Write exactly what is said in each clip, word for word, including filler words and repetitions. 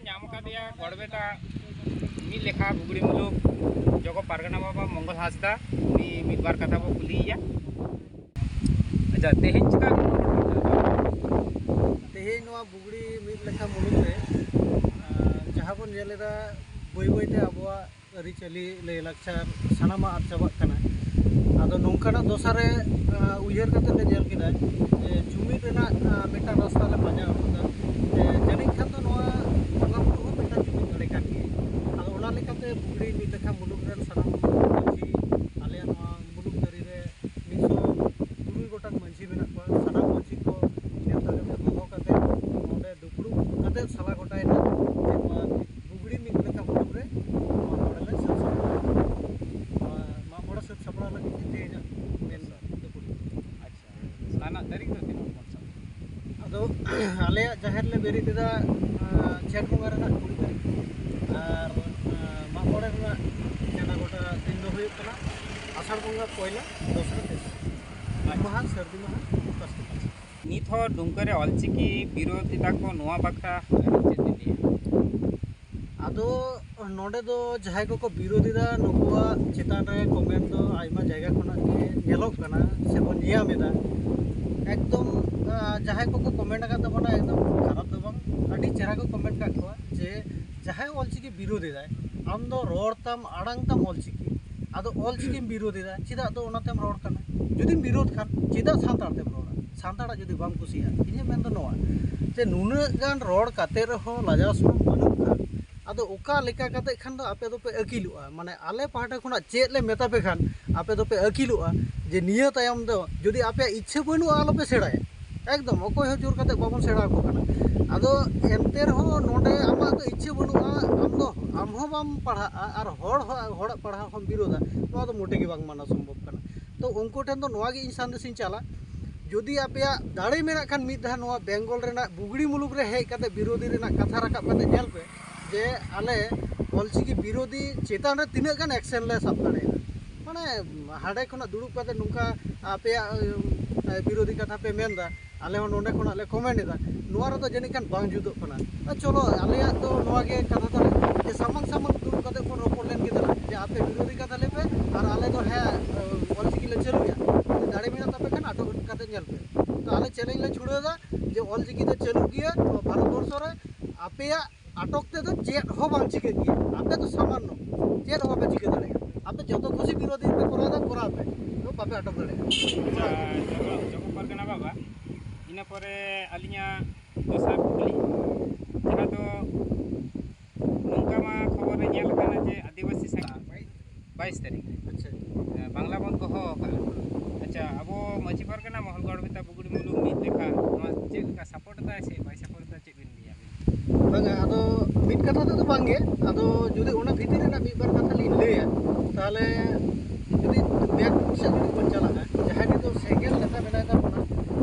ᱧᱟᱢ ᱟᱠᱟᱫᱮᱭᱟ ᱜᱚᱲᱵᱮᱛᱟ ᱢᱤᱫ ᱞᱮᱠᱷᱟ ᱵᱩᱜᱲᱤ ᱢᱩᱞᱩᱠ ᱡᱚᱜᱚ ᱯᱟᱨᱜᱟᱱᱟ ᱵᱟᱵᱟ ᱢᱚᱝᱜᱚᱞ ᱦᱟᱸᱥᱫᱟ᱾ ᱩᱱᱤ ᱢᱤᱫ ᱵᱟᱨ ᱠᱟᱛᱷᱟ ᱵᱚ ᱠᱩᱞᱤᱭᱮᱭᱟ᱾ ᱟᱪᱪᱷᱟ, ᱛᱮᱦᱮᱧ ᱪᱮᱫᱟᱜ ᱛᱮᱦᱮᱧ ᱱᱚᱣᱟ ᱵᱩᱜᱲᱤ ᱢᱤᱫ ᱞᱮᱠᱷᱟ ᱢᱩᱞᱩᱠ ᱨᱮ, ᱟᱸ, ᱡᱟᱦᱟᱸ ᱵᱚᱱ ᱧᱮᱞ ᱮᱫᱟ, ᱵᱟᱹᱭ ᱵᱟᱹᱭ ᱛᱮ ᱟᱵᱚᱣᱟᱜ ᱟᱹᱨᱤᱪᱟᱹᱞᱤ, ᱞᱟᱹᱭᱼᱞᱟᱠᱪᱟᱨ ᱥᱟᱱᱟᱢᱟᱜ ᱟᱫ ᱪᱟᱵᱟᱜ ᱠᱟᱱᱟ᱾ ᱟᱫᱚ ᱱᱚᱝᱠᱟᱱᱟᱜ ᱫᱚᱥᱟ ᱨᱮ, ᱟᱸ, ᱩᱭᱦᱟᱹᱨ ᱠᱟᱛᱮ ᱞᱮ ᱧᱮᱞ ᱠᱮᱫᱟ ᱡᱮ ᱡᱩᱢᱤᱫ ᱨᱮᱱᱟᱜ, ᱟᱸ, ᱢᱤᱫᱴᱟᱝ ᱨᱟᱥᱛᱟ ᱞᱮ ᱯᱟᱸᱡᱟ ᱟᱹᱜᱩ ᱠᱮᱫᱟ᱾ ᱡᱮ ᱡᱟᱹᱱᱤᱡ ᱠᱷᱟᱱ ᱫᱚ ᱱᱚᱣᱟ ᱵᱚᱸᱜᱟ ᱵᱩᱨᱩ ᱦᱚᱸ ᱢᱤᱫᱴᱟᱝ ᱡᱩᱢᱤᱫ ᱫᱟᱲᱮ ᱠᱟᱱ ᱜᱮᱭᱟ᱾ ᱟᱫᱚ ᱚᱱᱟ ᱞᱮᱠᱟᱛᱮ ᱵᱩᱜᱲᱤ ᱢᱤᱫ ᱞᱮᱠᱷᱟ ᱢᱩᱞᱩᱠ ᱨᱮᱱ ᱥᱟᱱᱟᱢ ᱢᱟᱹᱡᱷᱤ, ᱟᱞᱮᱭᱟᱜ ᱱᱚᱣᱟ ᱢᱩᱞᱩᱠ ᱛᱟᱹᱨᱤ ᱨᱮ ᱢᱤᱫ ᱥᱚ ᱛᱩᱨᱩᱭ ᱜᱚᱴᱟᱝ ᱢᱟᱹᱡᱷᱤ ᱢᱮᱱᱟᱜ ᱠᱚᱣᱟ᱾ ᱥᱟᱱᱟᱢ ᱢᱟᱹᱡᱷᱤ ᱠᱚ ᱱᱮᱣᱛᱟ ᱠᱟᱛᱮ, ᱦᱚᱦᱚ ᱠᱟᱛᱮ, ᱱᱚᱰᱮ ᱫᱩᱯᱲᱩᱵ ᱠᱟᱛᱮ ᱥᱟᱞᱟ ᱜᱚᱴᱟᱭᱮᱱᱟ ᱡᱮ ᱱᱚᱣᱟ ᱵᱩᱜᱲᱤ ᱢᱤᱫ ᱞᱮᱠᱷᱟ ᱢᱩᱞᱩᱠ ᱨᱮ ᱢᱟᱜ ᱢᱚᱬᱮ ᱞᱮ ᱥᱟᱹᱛ ᱥᱟᱯᱲᱟᱣ᱾ ᱱᱚᱣᱟ ᱢᱟᱜ ᱢᱚᱬᱮ ᱥᱟᱹᱛ ᱥᱟᱯᱲᱟᱣ ᱞᱟᱹᱜᱤᱫ ᱜᱮ ᱛᱮᱦᱮᱧᱟᱜ ᱢᱮᱱ ᱫᱩᱯᱲᱩᱵ᱾ ᱟᱪᱪᱷᱟ, ᱚᱱᱟ ᱨᱮᱱᱟᱜ ᱛᱟᱹᱨᱤᱠᱷ ᱫᱚ ᱛᱤᱱᱟᱹᱜ ᱵᱚᱱ ᱥᱟᱵ? ᱟᱫᱚ ᱟᱞᱮᱭᱟᱜ ᱡᱟᱦᱮᱨ ᱞᱮ ᱵᱮᱨᱮᱫ ᱮᱫᱟ, ᱟᱸ, ᱡᱷᱮᱸᱴ ᱵᱚᱸᱜᱟ ᱨᱮᱱᱟᱜ ᱠᱩᱲᱤ ᱛᱟᱹᱨᱤᱠᱷ᱾ ᱟᱨ, ᱟᱸ, ᱢᱟᱜ ᱢᱚᱬᱮ ᱨᱮᱱᱟᱜ ᱱᱮᱰᱟ ᱜᱚᱴᱟ ᱫᱤᱱ ᱫᱚ ᱦᱩᱭᱩᱜ ᱠᱟᱱᱟ ᱟᱥᱟᱲ ᱵᱚᱸᱜᱟ ᱯᱚᱭᱞᱟ, ᱫᱚᱥ ᱨᱮ ᱛᱮᱥᱟᱨ᱾ ᱩᱢ ᱢᱟᱦᱟ, ᱥᱟᱹᱨᱫᱤ ᱢᱟᱦᱟ, ᱵᱟᱥᱠᱮ ᱢᱟᱦᱟ᱾ ᱱᱤᱛ ᱦᱚᱸ ᱰᱩᱢᱠᱟᱹ ᱨᱮ ᱚᱞᱪᱤᱠᱤ ᱵᱤᱨᱳᱫᱷᱤᱛᱟ ᱠᱚ, ᱱᱚᱣᱟ ᱵᱟᱠᱷᱨᱟ ᱪᱮᱫ ᱵᱤᱱ ᱞᱟᱹᱭᱟ? ᱟᱫᱚ ᱱᱚᱰᱮ ᱫᱚ ᱡᱟᱦᱟᱸᱭ ᱠᱚᱠᱚ ᱵᱤᱨᱳᱫᱷᱤᱫᱟ, ᱱᱩᱠᱩᱣᱟᱜ ᱪᱮᱛᱟᱱ ᱨᱮ ᱠᱚᱢᱮᱱᱴ ᱫᱚ ᱟᱭᱢᱟ ᱡᱟᱭᱜᱟ ᱠᱷᱚᱱᱟᱜ ᱜᱮ ᱧᱮᱞᱚᱜ ᱠᱟᱱᱟ ᱥᱮᱵᱚᱱ ᱧᱮᱞ ᱮᱫᱟ᱾ ᱮᱠᱫᱚᱢ, ᱟᱸ, ᱡᱟᱦᱟᱸᱭ ᱠᱚᱠᱚ ᱠᱚᱢᱮᱱᱴ ᱟᱠᱟᱫ ᱛᱟᱵᱚᱱᱟ, ᱮᱠᱫᱚᱢ ᱠᱷᱟᱨᱟᱯ ᱫᱚ ᱵᱟᱝ, ᱟᱹᱰᱤ ᱪᱮᱦᱨᱟ ᱠᱚ ᱠᱚᱢᱮᱱᱴ ᱟᱠᱟᱫ ᱠᱚᱣᱟ ᱡᱮ ᱡᱟᱦᱟᱸᱭ ᱚᱞᱪᱤᱠᱤ ᱵᱤᱨᱳᱫᱷ ᱮᱫᱟᱭ, ᱟᱢ ᱫᱚ ᱨᱚᱲ ᱛᱟᱢ, ᱟᱲᱟᱝ ᱛᱟᱢ ᱚᱞᱪᱤᱠᱤ᱾ ᱟᱫᱚ ᱚᱞᱪᱤᱠᱤᱢ ᱵᱤᱨᱳᱫᱷ ᱮᱫᱟ, ᱪᱮᱫᱟᱜ ᱫᱚ ᱚᱱᱟᱛᱮᱢ ᱨᱚᱲ ᱠᱟᱱᱟ? ᱡᱩᱫᱤᱢ ᱵᱤᱨᱳᱫᱷ ᱠᱷᱟᱱ, ᱪᱮᱫᱟᱜ ᱥᱟᱱᱛᱟᱲ ᱛᱮᱢ ᱨᱚᱲᱟ? ᱥᱟᱱᱛᱟᱲᱟᱜ ᱡᱩᱫᱤ ᱵᱟᱢ ᱠᱩᱥᱤᱭᱟᱜᱼᱟ, ᱤᱧᱟᱹᱜ ᱢᱮᱱ ᱫᱚ ᱱᱚᱣᱟ, ᱡᱮ ᱱᱩᱱᱟᱹᱜ ᱜᱟᱱ ᱨᱚᱲ ᱠᱟᱛᱮ ᱨᱮᱦᱚᱸ ᱞᱟᱡᱟᱣ ᱥᱚᱨᱚᱢ ᱵᱟᱹᱱᱩᱜ ᱠᱷᱟᱱ, ᱟᱫᱚ ᱚᱠᱟ ᱞᱮᱠᱟ ᱠᱟᱛᱮ ᱠᱷᱟᱱ ᱫᱚ ᱟᱯᱮ ᱫᱚᱯᱮ ᱟᱹᱠᱤᱞᱚᱜᱼᱟ? ᱢᱟᱱᱮ, ᱟᱞᱮ ᱯᱟᱦᱴᱟ ᱠᱷᱚᱱᱟᱜ ᱪᱮᱫ ᱞᱮ ᱢᱮᱛᱟ ᱯᱮ ᱠᱷᱟᱱ ᱟᱯᱮ ᱫᱚᱯᱮ ᱟᱹᱠᱤᱞᱚᱜᱼᱟ? ᱡᱮ ᱱᱤᱭᱟᱹ ᱛᱟᱭᱚᱢ ᱫᱚ ᱡᱩᱫᱤ ᱟᱯᱮᱭᱟᱜ ᱤᱪᱪᱷᱟᱹ ᱵᱟᱹᱱᱩᱜᱼᱟ, ᱟᱞᱚᱯᱮ ᱥᱮᱬᱟᱭᱟ᱾ ᱮᱠᱫᱚᱢ ᱚᱠᱚᱭ ᱦᱚᱸ ᱡᱳᱨ ᱠᱟᱛᱮ ᱵᱟᱵᱚᱱ ᱥᱮᱬᱟ ᱟᱠᱚ ᱠᱟᱱᱟ᱾ ᱟᱫᱚ ᱮᱱᱛᱮ ᱨᱮᱦᱚᱸ ᱱᱚᱰᱮ ᱟᱢᱟᱜ ᱫᱚ ᱤᱪᱪᱷᱟᱹ ᱵᱟᱹᱱᱩᱜᱼᱟ, ᱟᱢ ᱫᱚ, ᱟᱢ ᱦᱚᱸ ᱵᱟᱢ ᱯᱟᱲᱦᱟᱜᱼᱟ ᱟᱨ ᱦᱚᱲ ᱦᱚᱸ, ᱦᱚᱲᱟᱜ ᱯᱟᱲᱦᱟᱣ ᱦᱚᱸᱢ ᱵᱤᱨᱳᱫᱟ, ᱱᱚᱣᱟ ᱫᱚ ᱢᱚᱴᱮ ᱜᱮ ᱵᱟᱝ ᱢᱟᱱᱟᱣ ᱥᱚᱢᱵᱷᱚᱵ ᱠᱟᱱᱟ᱾ ᱛᱚ ᱩᱱᱠᱩ ᱴᱷᱮᱱ ᱫᱚ ᱱᱚᱣᱟ ᱜᱮ ᱤᱧ ᱥᱟᱸᱫᱮᱥ ᱤᱧ ᱪᱟᱞᱟ, ᱡᱩᱫᱤ ᱟᱯᱮᱭᱟᱜ ᱫᱟᱲᱮ ᱢᱮᱱᱟᱜ ᱠᱷᱟᱱ, ᱢᱤᱫ ᱫᱷᱟᱣ ᱱᱚᱣᱟ ᱵᱮᱝᱜᱚᱞ ᱨᱮᱱᱟᱜ ᱵᱩᱜᱲᱤ ᱢᱩᱞᱩᱠ ᱨᱮ ᱦᱮᱡ ᱠᱟᱛᱮ ᱵᱤᱨᱳᱫᱷᱤ ᱨᱮᱱᱟᱜ ᱠᱟᱛᱷᱟ ᱨᱟᱠᱟᱵ ᱠᱟᱛᱮ ᱧᱮᱞ ᱯᱮ ᱡᱮ ᱟᱞᱮ ᱚᱞᱪᱤᱠᱤ ᱵᱤᱨᱳᱫᱷᱤ ᱪᱮᱛᱟᱱ ᱨᱮ ᱛᱤᱱᱟᱹᱜ ᱜᱟᱱ ᱮᱠᱥᱮᱱ ᱞᱮ ᱥᱟᱵ ᱫᱟᱲᱮᱭᱟᱜᱼᱟ᱾ ᱢᱟᱱᱮ, ᱦᱟᱸᱰᱮ ᱠᱷᱚᱱᱟᱜ ᱫᱩᱲᱩᱵ ᱠᱟᱛᱮ ᱱᱚᱝᱠᱟ ᱟᱯᱮᱭᱟᱜ, ᱮ, ᱵᱤᱨᱳᱫᱷᱤ ᱠᱟᱛᱷᱟ ᱯᱮ ᱢᱮᱱᱫᱟ, ᱟᱞᱮ ᱦᱚᱸ ᱱᱚᱰᱮ ᱠᱷᱚᱱᱟᱜ ᱞᱮ ᱠᱚᱢᱮᱱᱴ ᱮᱫᱟ, ᱱᱚᱣᱟ ᱨᱮᱫᱚ ᱡᱟᱹᱱᱤᱡ ᱠᱷᱟᱱ ᱵᱟᱝ ᱡᱩᱛᱩᱜ ᱠᱟᱱᱟ᱾ ᱟᱨ ᱪᱚᱞᱚ, ᱟᱞᱮᱭᱟᱜ ᱫᱚ ᱱᱚᱣᱟ ᱜᱮ ᱠᱟᱛᱷᱟ ᱛᱟᱞᱮ, ᱡᱮ ᱥᱟᱢᱟᱝ ᱥᱟᱢᱟᱝ ᱫᱩᱲᱩᱵ ᱠᱟᱛᱮ ᱵᱚᱱ ᱨᱚᱯᱚᱲ ᱞᱮᱱ ᱜᱮ ᱛᱟᱞᱟᱝ, ᱡᱮ ᱟᱯᱮ ᱵᱤᱨᱳᱫᱷᱤ ᱠᱟᱛᱷᱟ ᱞᱮ ᱯᱮ ᱟᱨ ᱟᱞᱮ ᱫᱚ ᱦᱮᱸ, ᱚᱞᱪᱤᱠᱤ ᱞᱮ ᱪᱟᱹᱞᱩᱭᱟ᱾ ᱫᱟᱲᱮ ᱢᱮᱱᱟᱜ ᱛᱟᱯᱮ ᱠᱷᱟᱱ ᱟᱴᱚᱠ ᱠᱟᱛᱮ ᱧᱮᱞ ᱯᱮ᱾ ᱛᱚ ᱟᱞᱮ ᱪᱮᱞᱮᱧᱡᱽ ᱞᱮ ᱪᱷᱩᱲᱟᱹᱣ ᱮᱫᱟ ᱡᱮ ᱚᱞᱪᱤᱠᱤ ᱫᱚ ᱪᱟᱹᱞᱩᱜ ᱜᱮᱭᱟ ᱱᱚᱣᱟ ᱵᱷᱟᱨᱚᱛ ᱵᱚᱨᱥᱚ ᱨᱮ᱾ ᱟᱯᱮᱭᱟᱜ ᱟᱴᱚᱠ ᱛᱮᱫᱚ ᱪᱮᱫ ᱦᱚᱸ ᱵᱟᱝ ᱪᱤᱠᱟᱹᱜ ᱜᱮᱭᱟ᱾ ᱟᱯᱮ ᱫᱚ ᱥᱟᱢᱟᱱᱱᱚ, ᱪᱮᱫ ᱦᱚᱸ ᱵᱟᱯᱮ ᱪᱤᱠᱟᱹ ᱫᱟᱲᱮᱭᱟᱜᱼᱟ᱾ ᱟᱯᱮ ᱡᱚᱛᱚ ᱠᱷᱩᱥᱤ ᱵᱤᱨᱳᱫᱷᱤ ᱯᱮ ᱠᱚᱨᱟᱣ ᱮᱫᱟ, ᱠᱚᱨᱟᱣ ᱯᱮ, ᱫᱚ ᱵᱟᱯᱮ ᱟᱴᱚᱠ ᱫᱟᱲᱮᱭᱟᱜᱼᱟ᱾ ᱟᱪᱪᱷᱟ, ᱡᱚᱜᱚ ᱡᱚᱜᱚ ᱯᱟᱨᱜᱟᱱᱟ ᱵᱟᱵᱟ, ᱤᱱᱟᱹ ᱯᱚᱨᱮ ᱟᱹᱞᱤᱧᱟᱜ ᱫᱚᱥᱟᱨ ᱠᱩᱠᱞᱤ, ᱡᱟᱦᱟᱸ ᱫᱚ ᱱᱚᱝᱠᱟ ᱢᱟ ᱠᱷᱚᱵᱚᱨ ᱨᱮ ᱧᱮᱞ ᱟᱠᱟᱱᱟ ᱡᱮ ᱟᱹᱫᱤᱵᱟᱹᱥᱤ ᱥᱟᱸᱜᱷᱟᱨ ᱵᱟᱭᱤᱥ ᱛᱟᱹᱨᱤᱠᱷ ᱨᱮ, ᱟᱪᱪᱷᱟ᱾ ᱵᱟᱝᱞᱟ ᱵᱚᱱ ᱫᱚᱦᱚ ᱟᱠᱟᱫᱼᱟ᱾ ᱟᱪᱪᱷᱟ, ᱟᱵᱚ ᱢᱟᱹᱡᱷᱤ ᱯᱟᱨᱜᱟᱱᱟ ᱢᱚᱦᱚᱞ ᱜᱚᱲ ᱵᱮᱛᱟ ᱵᱩᱜᱲᱤ ᱢᱩᱞᱩᱠ ᱢᱤᱫ ᱞᱮᱠᱟ ᱱᱚᱣᱟ ᱪᱮᱫ ᱞᱮᱠᱟ ᱥᱟᱯᱳᱨᱴ ᱮᱫᱟᱭ ᱥᱮ ᱵᱟᱭ ᱥᱟᱯᱳᱨᱴ ᱮᱫᱟ, ᱪᱮᱫ ᱵᱤᱱ ᱞᱟᱹᱭᱟ ᱟᱵᱤᱱ? ᱵᱟᱝᱟ, ᱟᱫᱚ ᱢᱤᱫ ᱠᱟᱛᱷᱟ ᱛᱮᱫᱚ ᱵᱟᱝᱜᱮ᱾ ᱟᱫᱚ ᱡᱩᱫᱤ ᱚᱱᱟ ᱵᱷᱤᱛᱤᱨ ᱨᱮᱱᱟᱜ ᱢᱤᱫ ᱵᱟᱨ ᱠᱟᱛᱷᱟ ᱞᱤᱧ ᱞᱟᱹᱭᱟ, ᱛᱟᱦᱚᱞᱮ ᱡᱩᱫᱤ ᱵᱮᱠ ᱥᱮᱫ ᱡᱩᱫᱤ ᱵᱚᱱ ᱪᱟᱞᱟᱜᱼᱟ, ᱡᱟᱦᱟᱸᱭ ᱱᱤᱛᱚᱜ ᱥᱮᱸᱜᱮᱞ ᱱᱮᱛᱟ ᱢᱮᱱᱟᱭ ᱛᱟᱵᱚᱱᱟ,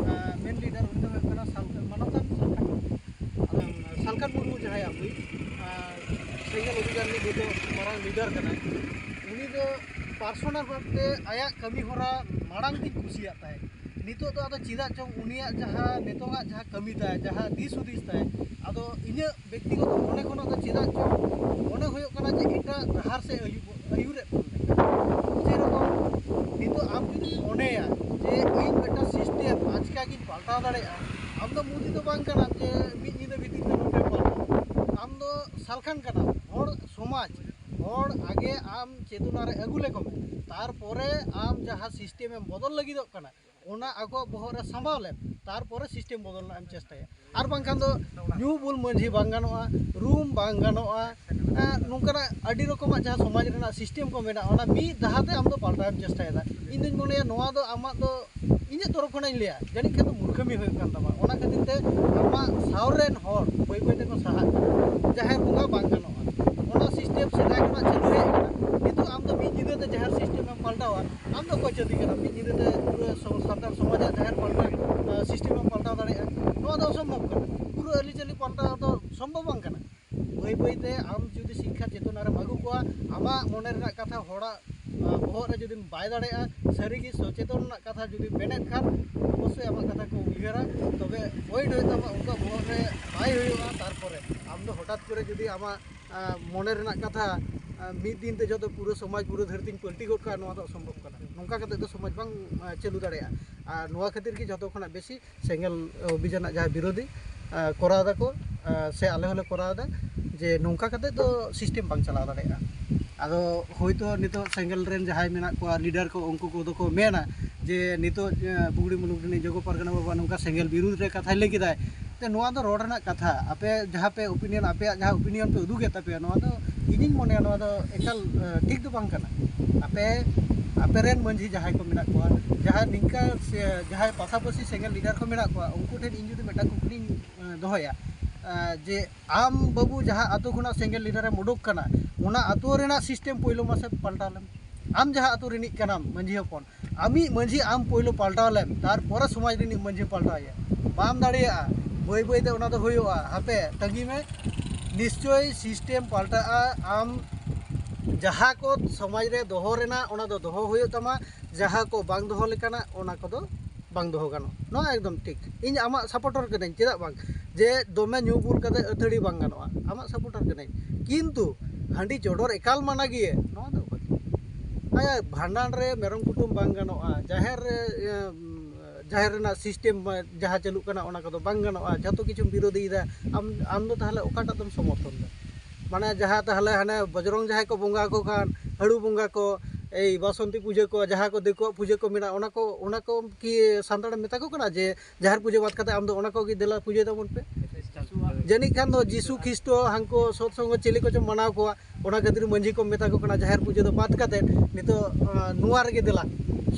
ᱢᱮᱱ ᱞᱤᱰᱟᱨ, ᱩᱱᱤ ᱫᱚ ᱦᱩᱭᱩᱜ ᱠᱟᱱᱟ ᱥᱟᱞᱠᱷᱟᱱ, ᱢᱟᱱᱚᱛᱟᱱ ᱥᱟᱞᱠᱷᱟᱱ ᱢᱩᱨᱢᱩ᱾ ᱟᱫᱚ ᱥᱟᱞᱠᱷᱟᱱ ᱢᱩᱨᱢᱩ ᱡᱟᱦᱟᱸᱭ ᱟᱵᱚᱭᱤᱡ ᱥᱮᱸᱜᱮᱞ ᱚᱵᱷᱤᱡᱟᱱ ᱨᱤᱱᱤᱡ ᱡᱚᱛᱚ ᱢᱟᱨᱟᱝ ᱞᱤᱰᱟᱨ ᱠᱟᱱᱟᱭ, ᱩᱱᱤ ᱫᱚ ᱯᱟᱨᱥᱚᱱᱟᱞ ᱵᱷᱟᱵᱽᱛᱮ ᱟᱭᱟᱜ ᱠᱟᱹᱢᱤ ᱦᱚᱨᱟ ᱢᱟᱲᱟᱝ ᱛᱤᱧ ᱠᱩᱥᱤᱭᱟᱜ ᱛᱟᱦᱮᱸᱫ᱾ ᱱᱤᱛᱚᱜ ᱫᱚ ᱟᱫᱚ ᱪᱮᱫᱟᱜ ᱪᱚᱝ ᱩᱱᱤᱭᱟᱜ ᱡᱟᱦᱟᱸ ᱱᱤᱛᱚᱜᱟᱜ ᱡᱟᱦᱟᱸ ᱠᱟᱹᱢᱤ ᱛᱟᱭ, ᱡᱟᱦᱟᱸ ᱫᱤᱥ ᱦᱩᱫᱤᱥ ᱛᱟᱭ, ᱟᱫᱚ ᱤᱧᱟᱹᱜ ᱵᱮᱠᱛᱤᱜᱚᱛᱚ ᱢᱚᱱᱮ ᱠᱷᱚᱱᱟᱜ ᱫᱚ ᱪᱮᱫᱟᱜ ᱪᱚᱝ ᱢᱚᱱᱮ ᱦᱩᱭᱩᱜ ᱠᱟᱱᱟ ᱡᱮ ᱮᱴᱟᱜ ᱰᱟᱦᱟᱨ ᱥᱮᱫ ᱟᱹᱭᱩᱵ ᱟᱹᱭᱩᱨᱮᱫ ᱵᱚᱱ ᱞᱮᱠᱟ᱾ ᱡᱮᱨᱚᱠᱚᱢ ᱱᱤᱛᱚᱜ ᱟᱢ ᱡᱩᱫᱤᱢ ᱢᱚᱱᱮᱭᱟ ᱡᱮ ᱤᱧ ᱢᱤᱫᱴᱟᱝ ᱥᱤᱥᱴᱮᱢ ᱟᱪᱠᱟ ᱜᱤᱧ ᱯᱟᱞᱴᱟᱣ ᱫᱟᱲᱮᱭᱟᱜᱼᱟ, ᱟᱢ ᱫᱚ ᱢᱳᱫᱤ ᱫᱚ ᱵᱟᱝ ᱠᱟᱱᱟᱢ ᱡᱮ ᱢᱤᱫ ᱧᱤᱫᱟᱹ ᱵᱷᱤᱛᱤᱨ ᱛᱮ ᱱᱚᱝᱠᱟᱢ ᱯᱟᱞᱴᱟᱣᱟ᱾ ᱟᱢ ᱫᱚ ᱥᱟᱞᱠᱷᱟᱱ ᱠᱟᱱᱟᱢ, ᱦᱚᱲ ᱥᱚᱢᱟᱡᱽ, ᱦᱚᱲ ᱟᱜᱮ ᱟᱢ ᱪᱮᱛᱚᱱᱟ ᱨᱮ ᱟᱹᱜᱩ ᱞᱮᱠᱚ ᱢᱮ, ᱛᱟᱨᱯᱚᱨᱮ ᱟᱢ ᱡᱟᱦᱟᱸ ᱥᱤᱥᱴᱮᱢ ᱮᱢ ᱵᱚᱫᱚᱞ ᱞᱟᱹᱜᱤᱫᱚᱜ ᱠᱟᱱᱟ ᱚᱱᱟ ᱟᱠᱚᱣᱟᱜ ᱵᱚᱦᱚᱜ ᱨᱮ ᱥᱟᱢᱵᱟᱣ ᱞᱮᱢ, ᱛᱟᱨᱯᱚᱨᱮ ᱥᱤᱥᱴᱮᱢ ᱵᱚᱫᱚᱞ ᱨᱮᱱᱟᱜ ᱮᱢ ᱪᱮᱥᱴᱟᱭᱟ᱾ ᱟᱨ ᱵᱟᱝᱠᱷᱟᱱ ᱫᱚ ᱧᱩ ᱵᱩᱞ ᱢᱟᱹᱡᱷᱤ ᱵᱟᱝ ᱜᱟᱱᱚᱜᱼᱟ, ᱨᱩᱢ ᱵᱟᱝ ᱜᱟᱱᱚᱜᱼᱟ, ᱮᱸ, ᱱᱚᱝᱠᱟᱱᱟᱜ ᱟᱹᱰᱤ ᱨᱚᱠᱚᱢᱟᱜ ᱡᱟᱦᱟᱸ ᱥᱚᱢᱟᱡᱽ ᱨᱮᱱᱟᱜ ᱥᱤᱥᱴᱮᱢ ᱠᱚ ᱢᱮᱱᱟᱜᱼᱟ, ᱚᱱᱟ ᱢᱤᱫ ᱫᱷᱟᱣ ᱛᱮ ᱟᱢ ᱫᱚ ᱯᱟᱞᱴᱟᱣ ᱮᱢ ᱪᱮᱥᱴᱟᱭᱮᱫᱟ᱾ ᱤᱧ ᱫᱩᱧ ᱢᱚᱱᱮᱭᱟ ᱱᱚᱣᱟ ᱫᱚ ᱟᱢᱟᱜ ᱫᱚ, ᱤᱧᱟᱹᱜ ᱛᱚᱨᱚᱯ ᱠᱷᱚᱱᱟᱜ ᱤᱧ ᱞᱟᱹᱭᱟ, ᱡᱟᱹᱱᱤᱡ ᱠᱷᱟᱱ ᱫᱚ ᱢᱩᱨᱠᱷᱟᱹᱢᱤ ᱦᱩᱭᱩᱜ ᱠᱟᱱ ᱛᱟᱢᱟ᱾ ᱚᱱᱟ ᱠᱷᱟᱹᱛᱤᱨ ᱛᱮ ᱟᱢᱟᱜ ᱥᱟᱶ ᱨᱮᱱ ᱦᱚᱲ ᱵᱟᱹᱭ ᱵᱟᱹᱭ ᱛᱮᱠᱚ ᱥᱟᱦᱟᱜ ᱠᱟᱱᱟ᱾ ᱡᱟᱦᱮᱨ ᱵᱚᱸᱜᱟ ᱵᱟᱝ ᱜᱟᱱᱚᱜᱼᱟ, ᱚᱱᱟ ᱥᱤᱥᱴᱮᱢ ᱥᱮᱫᱟᱭ ᱠᱷᱚᱱᱟᱜ ᱪᱟᱹᱞᱩ ᱦᱮᱡ ᱟᱠᱟᱱᱟ᱾ ᱱᱤᱛᱚᱜ ᱟᱢ ᱫᱚ ᱢᱤᱫ ᱧᱤᱫᱟᱹ ᱛᱮ ᱡᱟᱦᱮᱨ ᱥᱤᱥᱴᱮᱢ ᱮᱢ ᱯᱟᱞᱴᱟᱣᱟ, ᱟᱢ ᱫᱚ ᱚᱠᱚᱭ ᱪᱟᱹᱛᱤ ᱠᱟᱱᱟᱢ? ᱢᱤᱫ ᱧᱤᱫᱟᱹ ᱛᱮ ᱯᱩᱨᱟᱹ ᱥᱚ-, ᱥᱟᱱᱛᱟᱲ ᱥᱚᱢᱟᱡᱽᱟᱜ ᱡᱟᱦᱮᱨ ᱯᱟᱞᱴᱟᱣ, ᱥᱤᱥᱴᱮᱢ ᱮᱢ ᱯᱟᱞᱴᱟᱣ ᱫᱟᱲᱮᱭᱟᱜᱼᱟ? ᱱᱚᱣᱟ ᱫᱚ ᱚᱥᱚᱢᱵᱷᱚᱵ ᱠᱟᱱᱟ᱾ ᱯᱩᱨᱟᱹ ᱟᱹᱨᱤᱪᱟᱹᱞᱤ ᱯᱟᱞᱴᱟᱣ ᱫᱚ ᱥᱚᱢᱵᱷᱚᱵ ᱵᱟᱝ ᱠᱟᱱᱟ᱾ ᱵᱟᱹᱭ ᱵᱟᱹᱭ ᱛᱮ ᱟᱢ ᱡᱩᱫᱤ ᱥᱤᱠᱠᱷᱟ ᱪᱮᱛᱚᱱᱟ ᱨᱮᱢ ᱟᱹᱜᱩ ᱠᱚᱣᱟ, ᱟᱢᱟᱜ ᱢᱚᱱᱮ ᱨᱮᱱᱟᱜ ᱠᱟᱛᱷᱟ ᱦᱚᱲᱟᱜ ᱵᱚᱦᱚᱜ ᱨᱮ ᱡᱩᱫᱤᱢ ᱵᱟᱭ ᱫᱟᱲᱮᱭᱟᱜᱼᱟ, ᱥᱟᱹᱨᱤᱜᱮ ᱥᱚᱪᱮᱛᱚᱱ ᱨᱮᱱᱟᱜ ᱠᱟᱛᱷᱟ ᱡᱩᱫᱤ ᱢᱮᱱᱮᱫ ᱠᱷᱟᱱ, ᱚᱵᱚᱥᱥᱳᱭ ᱟᱢᱟᱜ ᱠᱟᱛᱷᱟ ᱠᱚ ᱩᱭᱦᱟᱹᱨᱟ, ᱛᱚᱵᱮ ᱯᱚᱭᱮᱱᱴ ᱦᱩᱭᱩᱜ ᱛᱟᱢᱟ, ᱩᱱᱠᱩᱣᱟᱜ ᱵᱚᱦᱚᱜ ᱨᱮ ᱵᱟᱭ ᱦᱩᱭᱩᱜᱼᱟ᱾ ᱛᱟᱨᱯᱚᱨᱮ ᱟᱢ ᱫᱚ ᱦᱚᱴᱟᱛ ᱠᱚᱨᱮ ᱡᱩᱫᱤ ᱟᱢᱟᱜ ᱟᱸ, ᱢᱚᱱᱮ ᱨᱮᱱᱟᱜ ᱠᱟᱛᱷᱟ, ᱟᱸ, ᱢᱤᱫ ᱫᱤᱱ ᱛᱮ ᱡᱚᱛᱚ ᱯᱩᱨᱟᱹ ᱥᱚᱢᱟᱡᱽ, ᱯᱩᱨᱟᱹ ᱫᱷᱟᱹᱨᱛᱤᱧ ᱯᱟᱹᱞᱴᱤ ᱜᱚᱫ ᱠᱟᱜᱼᱟ, ᱱᱚᱣᱟ ᱫᱚ ᱚᱥᱚᱢᱵᱷᱚᱵ ᱠᱟᱱᱟ᱾ ᱱᱚᱝᱠᱟ ᱠᱟᱛᱮ ᱫᱚ ᱥᱚᱢᱟᱡᱽ ᱵᱟᱝ, ᱟᱸ, ᱪᱟᱹᱞᱩ ᱫᱟᱲᱮᱭᱟᱜᱼᱟ᱾ ᱟᱨ ᱱᱚᱣᱟ ᱠᱷᱟᱹᱛᱤᱨ ᱜᱮ ᱡᱚᱛᱚ ᱠᱷᱚᱱᱟᱜ ᱵᱮᱥᱤ ᱥᱮᱸᱜᱮᱞ ᱚᱵᱷᱤᱡᱟᱱᱟᱜ ᱡᱟᱦᱟᱸ ᱵᱤᱨᱳᱫᱷᱤ, ᱟᱸ, ᱠᱚᱨᱟᱣ ᱫᱟᱠᱚ, ᱟᱸ, ᱥᱮ ᱟᱞᱮ ᱦᱚᱸᱞᱮ ᱠᱚᱨᱟᱣ ᱮᱫᱟ, ᱡᱮ ᱱᱚᱝᱠᱟ ᱠᱟᱛᱮ ᱫᱚ ᱥᱤᱥᱴᱮᱢ ᱵᱟᱝ ᱪᱟᱞᱟᱣ ᱫᱟᱲᱮᱭᱟᱜᱼᱟ᱾ ᱟᱫᱚ ᱦᱳᱭᱛᱳ ᱱᱤᱛᱚᱜ ᱥᱮᱸᱜᱮᱞ ᱨᱮᱱ ᱡᱟᱦᱟᱸᱭ ᱢᱮᱱᱟᱜ ᱠᱚᱣᱟ, ᱞᱤᱰᱟᱨ ᱠᱚ, ᱩᱱᱠᱩ ᱠᱚᱫᱚ ᱠᱚ ᱢᱮᱱᱟ ᱡᱮ ᱱᱤᱛᱚᱜ, ᱟᱸ, ᱵᱩᱜᱽᱲᱤ ᱢᱩᱞᱩᱠ ᱨᱤᱱᱤᱡ ᱡᱚᱜᱚ ᱯᱟᱨᱜᱟᱱᱟ ᱵᱟᱵᱟ ᱱᱚᱝᱠᱟ ᱥᱮᱸᱜᱮᱞ ᱵᱤᱨᱩᱫᱷ ᱨᱮ ᱠᱟᱛᱷᱟᱭ ᱞᱟᱹᱭ ᱠᱮᱫᱟᱭ, ᱛᱮ ᱱᱚᱣᱟ ᱫᱚ ᱨᱚᱲ ᱨᱮᱱᱟᱜ ᱠᱟᱛᱷᱟ᱾ ᱟᱯᱮ ᱡᱟᱦᱟᱸ ᱯᱮ ᱚᱯᱤᱱᱤᱭᱚᱱ, ᱟᱯᱮᱭᱟᱜ ᱡᱟᱦᱟᱸ ᱚᱯᱤᱱᱤᱭᱚᱱ ᱯᱮ ᱩᱫᱩᱜᱮᱫ ᱛᱟᱯᱮᱭᱟ, ᱱᱚᱣᱟ ᱫᱚ ᱤᱧᱤᱧ ᱢᱚᱱᱮᱭᱟ ᱱᱚᱣᱟ ᱫᱚ ᱮᱠᱟᱞ, ᱮ, ᱴᱷᱤᱠ ᱫᱚ ᱵᱟᱝ ᱠᱟᱱᱟ᱾ ᱟᱯᱮ, ᱟᱯᱮ ᱨᱮᱱ ᱢᱟᱹᱡᱷᱤ ᱡᱟᱦᱟᱸᱭ ᱠᱚ ᱢᱮᱱᱟᱜ ᱠᱚᱣᱟ, ᱡᱟᱦᱟᱸᱭ ᱱᱤᱝᱠᱟ ᱥᱮ ᱡᱟᱦᱟᱸᱭ ᱯᱟᱥᱟᱯᱟᱥᱤ ᱥᱮᱸᱜᱮᱞ ᱞᱤᱰᱟᱨ ᱠᱚ ᱢᱮᱱᱟᱜ ᱠᱚᱣᱟ, ᱩᱱᱠᱩ ᱴᱷᱮᱱ ᱤᱧ ᱡᱩᱫᱤ ᱢᱤᱫᱴᱟᱝ ᱠᱩᱠᱞᱤᱧ, ᱮ, ᱫᱚᱦᱚᱭᱟ, ᱮ, ᱡᱮ ᱟᱢ ᱵᱟᱹᱵᱩ ᱡᱟᱦᱟᱸ ᱟᱛᱳ ᱠᱷᱚᱱᱟᱜ ᱥᱮᱸᱜᱮᱞ ᱞᱤᱰᱟᱨ ᱮᱢ ᱩᱰᱩᱠ ᱠᱟᱱᱟ, ᱚᱱᱟ ᱟᱛᱳ ᱨᱮᱱᱟᱜ ᱥᱤᱥᱴᱮᱢ ᱯᱳᱭᱞᱳ ᱢᱟᱥᱮ ᱯᱟᱞᱴᱟᱣ ᱞᱮᱢ᱾ ᱟᱢ ᱡᱟᱦᱟᱸ ᱟᱛᱳ ᱨᱤᱱᱤᱡ ᱠᱟᱱᱟᱢ ᱢᱟᱹᱡᱷᱤ ᱦᱚᱯᱚᱱ, ᱟᱢᱤᱡ ᱢᱟᱹᱡᱷᱤ ᱟᱢ ᱯᱳᱭᱞᱳ ᱯᱟᱞᱴᱟᱣ ᱞᱮᱢ, ᱛᱟᱨᱯᱚᱨᱮ ᱥᱚᱢᱟᱡᱽ ᱨᱤᱱᱤᱡ ᱢᱟᱹᱡᱷᱤ ᱯᱟᱞᱴᱟᱣ ᱮᱭᱟ᱾ ᱵᱟᱢ ᱫᱟᱲᱮᱭᱟᱜᱼᱟ, ᱵᱟᱹᱭ ᱵᱟᱹᱭ ᱛᱮ ᱚᱱᱟ ᱫᱚ ᱦᱩᱭᱩᱜᱼᱟ᱾ ᱦᱟᱯᱮ ᱛᱟᱺᱜᱤ ᱢᱮ, ᱱᱤᱥᱪᱳᱭ ᱥᱤᱥᱴᱮᱢ ᱯᱟᱞᱴᱟᱜᱼᱟ᱾ ᱟᱢ ᱡᱟᱦᱟᱸ ᱠᱚ ᱥᱚᱢᱟᱡᱽ ᱨᱮ ᱫᱚᱦᱚ ᱨᱮᱱᱟᱜ, ᱚᱱᱟ ᱫᱚ ᱫᱚᱦᱚ ᱦᱩᱭᱩᱜ ᱛᱟᱢᱟ, ᱡᱟᱦᱟᱸ ᱠᱚ ᱵᱟᱝ ᱫᱚᱦᱚ ᱞᱮᱠᱟᱱᱟᱜ, ᱚᱱᱟ ᱠᱚᱫᱚ ᱵᱟᱝ ᱫᱚᱦᱚ ᱜᱟᱱᱚᱜᱼᱟ᱾ ᱱᱚᱣᱟ ᱮᱠᱫᱚᱢ ᱴᱷᱤᱠ, ᱤᱧ ᱟᱢᱟᱜ ᱥᱟᱯᱳᱨᱴᱟᱨ ᱠᱟᱹᱱᱟᱹᱧ, ᱪᱮᱫᱟᱜ ᱵᱟᱝ? ᱡᱮ ᱫᱚᱢᱮ ᱧᱩ ᱵᱩᱞ ᱠᱟᱛᱮ ᱟᱹᱛᱷᱟᱹᱲᱤ ᱵᱟᱝ ᱜᱟᱱᱚᱜᱼᱟ, ᱟᱢᱟᱜ ᱥᱟᱯᱳᱨᱴᱟᱨ ᱠᱟᱹᱱᱟᱹᱧ, ᱠᱤᱱᱛᱩ ᱦᱟᱺᱰᱤ ᱪᱚᱰᱚᱨ ᱮᱠᱟᱞ ᱢᱟᱱᱟ ᱜᱮᱭᱟ, ᱱᱚᱣᱟ ᱫᱚ ᱚᱠᱚᱭ? ᱟᱭᱟᱜ ᱵᱷᱟᱸᱰᱟᱱ ᱨᱮ ᱢᱮᱨᱚᱢ ᱠᱩᱴᱟᱹᱢ ᱵᱟᱝ ᱜᱟᱱᱚᱜᱼᱟ, ᱡᱟᱦᱮᱨ ᱨᱮ, ᱮ, ᱡᱟᱦᱮᱨ ᱨᱮᱱᱟᱜ ᱥᱤᱥᱴᱮᱢ ᱡᱟᱦᱟᱸ ᱪᱟᱹᱞᱩᱜ ᱠᱟᱱᱟ, ᱚᱱᱟ ᱠᱚᱫᱚ ᱵᱟᱝ ᱜᱟᱱᱚᱜᱼᱟ, ᱡᱷᱚᱛᱚ ᱠᱤᱪᱷᱩᱢ ᱵᱤᱨᱳᱫᱷᱤᱭᱮᱫᱟ᱾ ᱟᱢ, ᱟᱢ ᱫᱚ ᱛᱟᱦᱚᱞᱮ ᱚᱠᱟᱴᱟᱜ ᱫᱚᱢ ᱥᱚᱢᱚᱨᱛᱷᱚᱱ ᱫᱟ? ᱢᱟᱱᱮ ᱡᱟᱦᱟᱸ ᱛᱟᱦᱚᱞᱮ ᱦᱟᱱᱮ ᱵᱚᱡᱽᱨᱚᱝ ᱡᱟᱦᱟᱸᱭ ᱠᱚ ᱵᱚᱸᱜᱟ ᱟᱠᱚ ᱠᱷᱟᱱ, ᱦᱟᱹᱲᱩ ᱵᱚᱸᱜᱟ ᱠᱚ, ᱮᱭ ᱵᱟᱥᱚᱱᱛᱤ ᱯᱩᱡᱟᱹ ᱠᱚ, ᱡᱟᱦᱟᱸ ᱠᱚ ᱫᱤᱠᱩᱣᱟᱜ ᱯᱩᱡᱟᱹ ᱠᱚ ᱢᱮᱱᱟᱜᱼᱟ, ᱚᱱᱟ ᱠᱚ, ᱚᱱᱟ ᱠᱚ ᱠᱤ ᱥᱟᱱᱛᱟᱲᱮᱢ ᱢᱮᱛᱟ ᱠᱚ ᱠᱟᱱᱟ ᱡᱮ ᱡᱟᱦᱮᱨ ᱯᱩᱡᱟᱹ ᱵᱟᱫ ᱠᱟᱛᱮ ᱟᱢ ᱫᱚ ᱚᱱᱟ ᱠᱚᱜᱮ ᱫᱮᱞᱟ ᱯᱩᱡᱟᱹᱭ ᱛᱟᱵᱚᱱ ᱯᱮ? ᱡᱟᱹᱱᱤᱡ ᱠᱷᱟᱱ ᱫᱚ ᱡᱤᱥᱩ ᱠᱷᱨᱤᱥᱴᱚ ᱦᱟᱱᱠᱩ ᱥᱚᱛ ᱥᱚᱝᱜᱚ ᱪᱤᱞᱤ ᱠᱚᱪᱚ ᱢᱟᱱᱟᱣ ᱠᱚᱣᱟ, ᱚᱱᱟ ᱠᱷᱟᱹᱛᱤᱨ ᱢᱟᱹᱡᱷᱤ ᱠᱚ ᱢᱮᱛᱟ ᱠᱚ ᱠᱟᱱᱟ ᱡᱟᱦᱮᱨ ᱯᱩᱡᱟᱹ ᱫᱚ ᱵᱟᱫ ᱠᱟᱛᱮ ᱱᱤᱛᱚᱜ, ᱟᱸ, ᱱᱚᱣᱟ ᱨᱮᱜᱮ ᱫᱮᱞᱟ᱾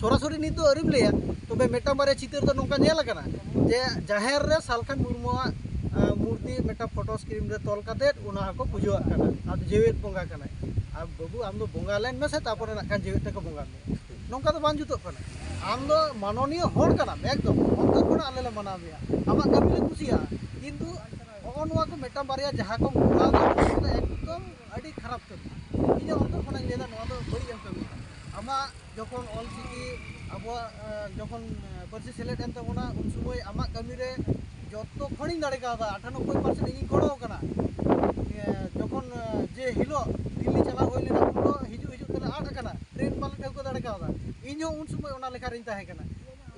ᱥᱚᱨᱟᱥᱚᱨᱤ ᱱᱤᱛᱚᱜ ᱟᱹᱣᱨᱤᱢ ᱞᱟᱹᱭᱟ, ᱛᱚᱵᱮ ᱢᱤᱫᱴᱟᱝ ᱵᱟᱨᱭᱟ ᱪᱤᱛᱟᱹᱨ ᱫᱚ ᱱᱚᱝᱠᱟ ᱧᱮᱞ ᱟᱠᱟᱱᱟ ᱡᱮ ᱡᱟᱦᱮᱨ ᱨᱮ ᱥᱟᱞᱠᱷᱟᱱ ᱢᱩᱨᱢᱩᱣᱟᱜ, ᱟᱸ, ᱢᱩᱨᱛᱤ ᱢᱤᱫᱴᱟᱝ ᱯᱷᱳᱴᱳ ᱥᱠᱨᱤᱱ ᱨᱮ ᱛᱚᱞ ᱠᱟᱛᱮ ᱚᱱᱟ ᱦᱚᱸᱠᱚ ᱯᱩᱡᱟᱹᱣᱟᱜ ᱠᱟᱱᱟ᱾ ᱟᱫᱚ ᱡᱮᱣᱮᱫ ᱵᱚᱸᱜᱟ ᱠᱟᱱᱟᱭ᱾ ᱟᱨ ᱵᱟᱹᱵᱩ, ᱟᱢ ᱫᱚ ᱵᱚᱸᱜᱟ ᱞᱮᱱ ᱢᱮᱥᱮ, ᱛᱟᱨᱯᱚᱨᱮ ᱱᱟᱜ ᱠᱷᱟᱱ ᱡᱮᱣᱮᱫ ᱛᱮᱠᱚ ᱵᱚᱸᱜᱟ ᱢᱮᱭᱟ᱾ ᱱᱚᱝᱠᱟ ᱫᱚ ᱵᱟᱝ ᱡᱩᱛᱩᱜ ᱠᱟᱱᱟ᱾ ᱟᱢ ᱫᱚ ᱢᱟᱱᱚᱱᱤᱭᱚ ᱦᱚᱲ ᱠᱟᱱᱟᱢ, ᱮᱠᱫᱚᱢ ᱚᱱᱛᱚᱨ ᱠᱷᱚᱱᱟᱜ ᱟᱞᱮ ᱞᱮ ᱢᱟᱱᱟᱣ ᱢᱮᱭᱟ, ᱟᱢᱟᱜ ᱠᱟᱹᱢᱤ ᱞᱮ ᱠᱩᱥᱤᱭᱟᱜᱼᱟ, ᱠᱤᱱᱛᱩ ᱦᱚᱸᱜᱼᱚ ᱱᱚᱣᱟ ᱠᱚ ᱢᱤᱫᱴᱟᱝ ᱵᱟᱨᱭᱟ ᱡᱟᱦᱟᱸ ᱠᱚ ᱠᱚᱨᱟᱣ ᱫᱟ, ᱚᱱᱟ ᱫᱚ ᱮᱠᱫᱚᱢ ᱟᱹᱰᱤ ᱠᱷᱟᱨᱟᱯ ᱠᱟᱹᱢᱤ᱾ ᱤᱧᱟᱹᱜ ᱚᱱᱛᱚᱨ ᱠᱷᱚᱱᱟᱜ ᱤᱧ ᱞᱟᱹᱭᱫᱟ, ᱱᱚᱣᱟ ᱫᱚ ᱵᱟᱹᱲᱤᱡ ᱮᱢ ᱠᱟᱹᱢᱤᱭᱮᱫᱟ᱾ ᱟᱢᱟᱜ ᱡᱚᱠᱷᱚᱱ ᱚᱞᱪᱤᱠᱤ ᱟᱵᱚᱣᱟᱜ ᱡᱚᱠᱷᱚᱱ ᱯᱟᱹᱨᱥᱤ ᱥᱮᱞᱮᱫ ᱮᱱ ᱛᱟᱵᱚᱱᱟ, ᱩᱱ ᱥᱚᱢᱚᱭ ᱟᱢᱟᱜ ᱠᱟᱹᱢᱤ ᱨᱮ ᱡᱚᱛᱚ ᱠᱷᱚᱱᱤᱧ ᱫᱟᱲᱮ ᱠᱟᱣᱫᱟ, ᱟᱴᱷᱟᱱᱚᱵᱵᱳᱭ ᱯᱟᱨᱥᱮᱱᱴ ᱤᱧᱤᱧ ᱜᱚᱲᱚ ᱟᱠᱟᱱᱟ᱾ ᱡᱚᱠᱷᱚᱱ ᱡᱮ ᱦᱤᱞᱳᱜ ᱫᱤᱞᱞᱤ ᱪᱟᱞᱟᱣ ᱦᱩᱭ ᱞᱮᱱᱟ, ᱩᱱ ᱦᱤᱞᱳᱜ ᱦᱤᱡᱩᱜ ᱦᱤᱡᱩᱜ ᱛᱮᱞᱮ ᱟᱫ ᱟᱠᱟᱱᱟ, ᱴᱨᱮᱱ ᱵᱟᱞᱮ ᱴᱷᱟᱹᱣᱠᱟᱹ ᱫᱟᱲᱮ ᱠᱟᱣᱫᱟ᱾ ᱤᱧ ᱦᱚᱸ ᱩᱱ ᱥᱚᱢᱚᱭ ᱚᱱᱟ ᱞᱮᱠᱷᱟ ᱨᱤᱧ ᱛᱟᱦᱮᱸ ᱠᱟᱱᱟ᱾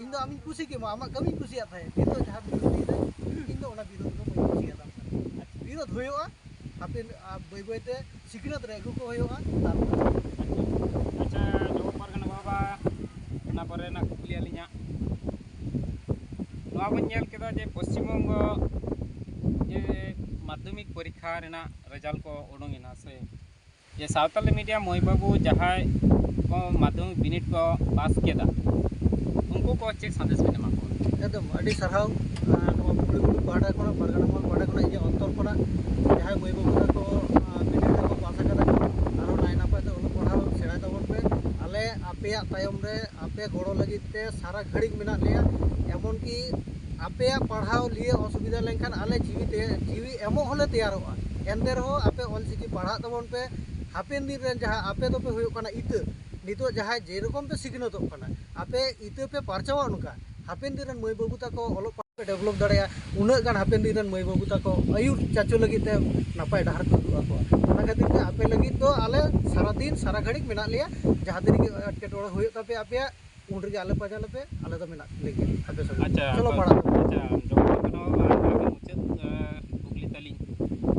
ᱤᱧ ᱫᱚ ᱟᱢᱤᱧ ᱠᱩᱥᱤ ᱠᱮᱢᱟ, ᱟᱢᱟᱜ ᱠᱟᱹᱢᱤᱧ ᱠᱩᱥᱤᱭᱟᱜ ᱛᱟᱦᱮᱸᱫ, ᱱᱤᱛᱚᱜ ᱡᱟᱦᱟᱸ ᱵᱤᱨᱳᱫ ᱤᱧ ᱫᱚ ᱚᱱᱟ ᱵᱤᱨᱳᱫ ᱫᱚ ᱵᱟᱹᱧ ᱠᱩᱥᱤᱭᱟᱜ ᱛᱟᱢ ᱠᱟᱱᱟ᱾ ᱵᱤᱨᱳᱫ ᱦᱩᱭᱩᱜᱼᱟ, ᱦᱟᱯᱮᱱ ᱵᱟᱹᱭ ᱵᱟᱹᱭ ᱛᱮ ᱥᱤᱠᱷᱱᱟᱹᱛ ᱨᱮ ᱟᱹᱜᱩ ᱠᱚ ᱦᱩᱭᱩᱜᱼᱟ᱾ ᱛᱟᱨᱯᱚᱨ ᱟᱪᱪᱷᱟ, ᱡᱚᱜᱚ ᱯᱟᱨᱜᱟᱱᱟ ᱵᱟᱵᱟ, ᱚᱱᱟ ᱯᱚᱨᱮ ᱨᱮᱱᱟᱜ ᱠᱩᱠᱞᱤ ᱟᱹᱞᱤᱧᱟᱜ᱾ ᱱᱚᱣᱟ ᱵᱚᱱ ᱧᱮᱞ ᱠᱮᱫᱟ ᱡᱮ ᱯᱚᱥᱪᱤᱢ ᱵᱚᱝᱜᱚ ᱡᱮ ᱢᱟᱫᱽᱫᱷᱚᱢᱤᱠ ᱯᱚᱨᱤᱠᱠᱷᱟ ᱨᱮᱱᱟᱜ ᱨᱮᱡᱟᱞᱴ ᱠᱚ ᱩᱰᱩᱝ ᱮᱱᱟ ᱥᱮ, ᱡᱮ ᱥᱟᱶᱛᱟᱞᱤ ᱢᱤᱰᱤᱭᱟᱢ ᱢᱟᱹᱭ ᱵᱟᱹᱵᱩ ᱡᱟᱦᱟᱸᱭ ᱠᱚ ᱢᱟᱫᱽᱫᱷᱚᱢᱤᱠ ᱵᱤᱱᱤᱰ ᱠᱚ ᱯᱟᱥ ᱠᱮᱫᱟ, ᱩᱱᱠᱩ ᱠᱚ ᱪᱮᱫ ᱥᱟᱸᱫᱮᱥ ᱵᱮᱱ ᱮᱢᱟ ᱠᱚᱣᱟ? ᱮᱠᱫᱚᱢ ᱟᱹᱰᱤ ᱥᱟᱨᱦᱟᱣ᱾ ᱟᱨ ᱱᱚᱣᱟ ᱯᱩᱨᱟᱹ ᱜᱩᱨᱩ ᱯᱟᱦᱴᱟ ᱠᱷᱚᱱᱟᱜ, ᱯᱟᱨᱜᱟᱱᱟ ᱢᱚᱦᱚᱞ ᱯᱟᱦᱴᱟ ᱠᱷᱚᱱᱟᱜ ᱤᱧᱟᱹᱜ ᱚᱱᱛᱚᱨ ᱠᱷᱚᱱᱟᱜ ᱡᱟᱦᱟᱸᱭ ᱢᱟᱹᱭ ᱵᱟᱹᱵᱩ ᱛᱟᱠᱚ ᱵᱤᱱᱤᱰ ᱨᱮᱠᱚ ᱯᱟᱥ ᱟᱠᱟᱫᱟ, ᱟᱨᱦᱚᱸ ᱱᱟᱭ ᱱᱟᱯᱟᱭ ᱛᱮ ᱚᱞᱚᱜ ᱯᱟᱲᱦᱟᱣ ᱥᱮᱬᱟᱭ ᱛᱟᱵᱚᱱ ᱯᱮ᱾ ᱟᱞᱮ ᱟᱯᱮᱭᱟᱜ ᱛᱟᱭᱚᱢ ᱨᱮ, ᱟᱯᱮ ᱜᱚᱲᱚ ᱞᱟᱹᱜᱤᱫ ᱛᱮ ᱥᱟᱨᱟ ᱜᱷᱟᱹᱲᱤᱡ ᱢᱮᱱᱟᱜ ᱞᱮᱭᱟ᱾ ᱮᱢᱚᱱ ᱠᱤ ᱟᱯᱮᱭᱟᱜ ᱯᱟᱲᱦᱟᱣ ᱞᱤᱭᱮ ᱚᱥᱩᱵᱤᱫᱷᱟ ᱞᱮᱱᱠᱷᱟᱱ ᱟᱞᱮ ᱡᱤᱣᱤ ᱛᱮ, ᱡᱤᱣᱤ ᱮᱢᱚᱜ ᱦᱚᱸᱞᱮ ᱛᱮᱭᱟᱨᱚᱜᱼᱟ᱾ ᱮᱱᱛᱮ ᱨᱮᱦᱚᱸ ᱟᱯᱮ ᱚᱞᱪᱤᱠᱤ ᱯᱟᱲᱦᱟᱜ ᱛᱟᱵᱚᱱ ᱯᱮ᱾ ᱦᱟᱯᱮᱱ ᱫᱤᱱ ᱨᱮᱱ ᱡᱟᱦᱟᱸ ᱟᱯᱮ ᱫᱚᱯᱮ ᱦᱩᱭᱩᱜ ᱠᱟᱱᱟ ᱤᱛᱟᱹ, ᱱᱤᱛᱚᱜ ᱡᱟᱦᱟᱸᱭ ᱡᱮᱨᱚᱠᱚᱢ ᱯᱮ ᱥᱤᱠᱷᱱᱟᱹᱛᱚᱜ ᱠᱟᱱᱟ, ᱟᱯᱮ ᱤᱛᱟᱹ ᱯᱮ ᱯᱟᱨᱪᱟᱣᱟ, ᱚᱱᱠᱟ ᱦᱟᱯᱮᱱ ᱫᱤᱱ ᱨᱮᱱ ᱢᱟᱹᱭ ᱵᱟᱹᱵᱩ ᱛᱟᱠᱚ ᱚᱞᱚᱜ ᱯᱟᱲᱦᱟᱜ ᱯᱮ ᱰᱮᱵᱷᱞᱚᱯ ᱫᱟᱲᱮᱭᱟᱜᱼᱟ, ᱩᱱᱟᱹᱜ ᱜᱟᱱ ᱦᱟᱯᱮᱱ ᱫᱤᱱ ᱨᱮᱱ ᱢᱟᱹᱭ ᱵᱟᱹᱵᱩ ᱛᱟᱠᱚ ᱟᱹᱭᱩᱨ ᱪᱟᱪᱚ ᱞᱟᱹᱜᱤᱫ ᱛᱮ ᱱᱟᱯᱟᱭ ᱰᱟᱦᱟᱨ ᱯᱮ ᱩᱫᱩᱜ ᱟᱠᱚᱣᱟ᱾ ᱚᱱᱟ ᱠᱷᱟᱹᱛᱤᱨ ᱛᱮ ᱟᱯᱮ ᱞᱟᱹᱜᱤᱫ ᱫᱚ ᱟᱞᱮ ᱥᱟᱨᱟ ᱫᱤᱱ ᱥᱟᱨᱟ ᱜᱷᱟᱹᱲᱤᱡ ᱢᱮᱱᱟᱜ ᱞᱮᱭᱟ᱾ ᱡᱟᱦᱟᱸ ᱛᱤᱱᱟᱹᱜ ᱜᱮ ᱮᱴᱠᱮᱴᱚᱬᱮ ᱦᱩᱭᱩᱜ ᱛᱟᱯᱮᱭᱟ ᱟᱯᱮᱭᱟᱜ, ᱩᱱ ᱨᱮᱜᱮ ᱟᱞᱮ ᱯᱟᱸᱡᱟ ᱞᱮᱯᱮ, ᱟᱞᱮ ᱫᱚ ᱢᱮᱱᱟᱜ ᱞᱮᱜᱮᱭᱟ ᱟᱯᱮ ᱥᱚᱸᱜᱮ᱾ ᱟᱪᱪᱷᱟ, ᱪᱚᱞᱚ ᱯᱟᱲᱦᱟᱜ ᱛᱟᱵᱚᱱ᱾ ᱟᱪᱪᱷᱟ, ᱡᱚᱜᱚᱱᱱᱟᱛᱷ ᱱᱚᱣᱟ ᱟᱨ ᱢᱩᱪᱟᱹᱫ ᱠᱩᱠᱞᱤ ᱛᱟᱹᱞᱤᱧ,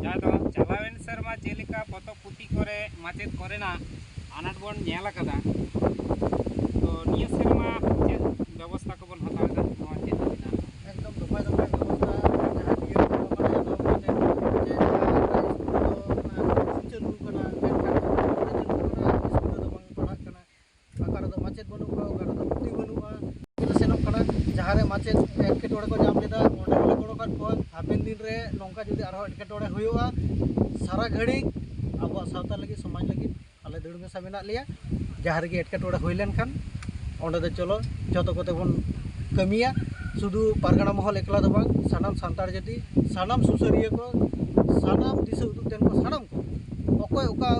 ᱡᱟᱦᱟᱸ ᱫᱚ ᱪᱟᱞᱟᱣᱮᱱ ᱥᱮᱨᱢᱟ ᱪᱮᱫ ᱞᱮᱠᱟ ᱯᱚᱛᱚᱵ ᱯᱩᱛᱷᱤ ᱠᱚᱨᱮ ᱢᱟᱪᱮᱫ ᱠᱚᱨᱮᱱᱟᱜ ᱟᱱᱟᱴ ᱵᱚᱱ ᱧᱮᱞ ᱟᱠᱟᱫᱟ, ᱛᱚ ᱱᱤᱭᱟᱹ ᱥᱮᱨᱢᱟ ᱪᱮᱫ ᱵᱮᱵᱚᱥᱛᱷᱟ ᱠᱚᱵᱚᱱ ᱦᱟᱛᱟᱣ ᱮᱫᱟ, ᱱᱚᱣᱟ ᱪᱮᱫ ᱢᱮᱱᱟᱜᱼᱟ? ᱮᱠᱫᱚᱢ ᱱᱟᱯᱟᱭ ᱱᱟᱯᱟᱭ ᱵᱮᱵᱚᱥᱛᱷᱟ, ᱡᱟᱦᱟᱸ ᱱᱤᱭᱟᱹ ᱠᱚ ᱢᱟᱱᱮ ᱮᱛᱚᱦᱚᱵ ᱠᱟᱛᱮ ᱡᱮ ᱡᱟᱦᱟᱸ ᱥᱠᱩᱞ ᱫᱚ ᱪᱟᱹᱞᱩ ᱠᱟᱱᱟ, ᱢᱮᱱᱠᱷᱟᱱ ᱪᱟᱹᱞᱩ ᱠᱟᱱᱟ, ᱥᱠᱩᱞ ᱨᱮᱫᱚ ᱵᱟᱝ ᱯᱟᱲᱦᱟᱜ ᱠᱟᱱᱟ, ᱚᱠᱟ ᱨᱮᱫᱚ ᱢᱟᱪᱮᱫ ᱵᱟᱹᱱᱩᱜ ᱠᱚᱣᱟ, ᱚᱠᱟ ᱨᱮᱫᱚ ᱯᱩᱛᱷᱤ ᱵᱟᱹᱱᱩᱜᱼᱟ᱾ ᱞᱮ ᱥᱮᱱᱚᱜ ᱠᱟᱱᱟ, ᱡᱟᱦᱟᱸ ᱨᱮ ᱢᱟᱪᱮᱫ ᱮᱴᱠᱮᱴᱚᱬᱮ ᱠᱚ ᱧᱟᱢ ᱞᱮᱫᱟ, ᱚᱸᱰᱮ ᱦᱚᱸᱞᱮ ᱜᱚᱲᱚ ᱠᱟᱫ ᱠᱚᱣᱟ᱾ ᱦᱟᱯᱮᱱ ᱫᱤᱱ ᱨᱮ ᱱᱚᱝᱠᱟ ᱡᱩᱫᱤ ᱟᱨᱦᱚᱸ ᱮᱴᱠᱮᱴᱚᱬᱮ ᱦᱩᱭᱩᱜᱼᱟ, ᱥᱟᱨᱟ ᱜᱷᱟᱹᱲᱤᱡ ᱟᱵᱚᱣᱟᱜ ᱥᱟᱶᱛᱟ ᱞᱟᱹᱜᱤᱫ, ᱥᱚᱢᱟᱡᱽ ᱞᱟᱹᱜᱤᱫ ᱟᱞᱮ ᱫᱟᱹᱲ ᱢᱮᱥᱟ ᱢᱮᱱᱟᱜ ᱞᱮᱭᱟ᱾ ᱡᱟᱦᱟᱸ ᱨᱮᱜᱮ ᱮᱴᱠᱮᱴᱚᱬᱮ ᱦᱩᱭ ᱞᱮᱱᱠᱷᱟᱱ ᱚᱸᱰᱮ ᱫᱚ ᱪᱚᱞᱚ ᱡᱚᱛᱚ ᱠᱚᱛᱮ ᱵᱚᱱ ᱠᱟᱹᱢᱤᱭᱟ᱾ ᱥᱩᱫᱷᱩ ᱯᱟᱨᱜᱟᱱᱟ ᱢᱚᱦᱚᱞ ᱮᱠᱞᱟ ᱫᱚ ᱵᱟᱝ, ᱥᱟᱱᱟᱢ ᱥᱟᱱᱛᱟᱲ ᱡᱟᱹᱛᱤ, ᱥᱟᱱᱟᱢ ᱥᱩᱥᱟᱹᱨᱤᱭᱟᱹ ᱠᱚ, ᱥᱟᱱᱟᱢ ᱫᱤᱥᱟᱹ ᱩᱫᱩᱜ ᱴᱷᱮᱱ ᱠᱚ, ᱥᱟᱱᱟᱢ ᱠᱚ, ᱚᱠᱚᱭ ᱚᱠᱟ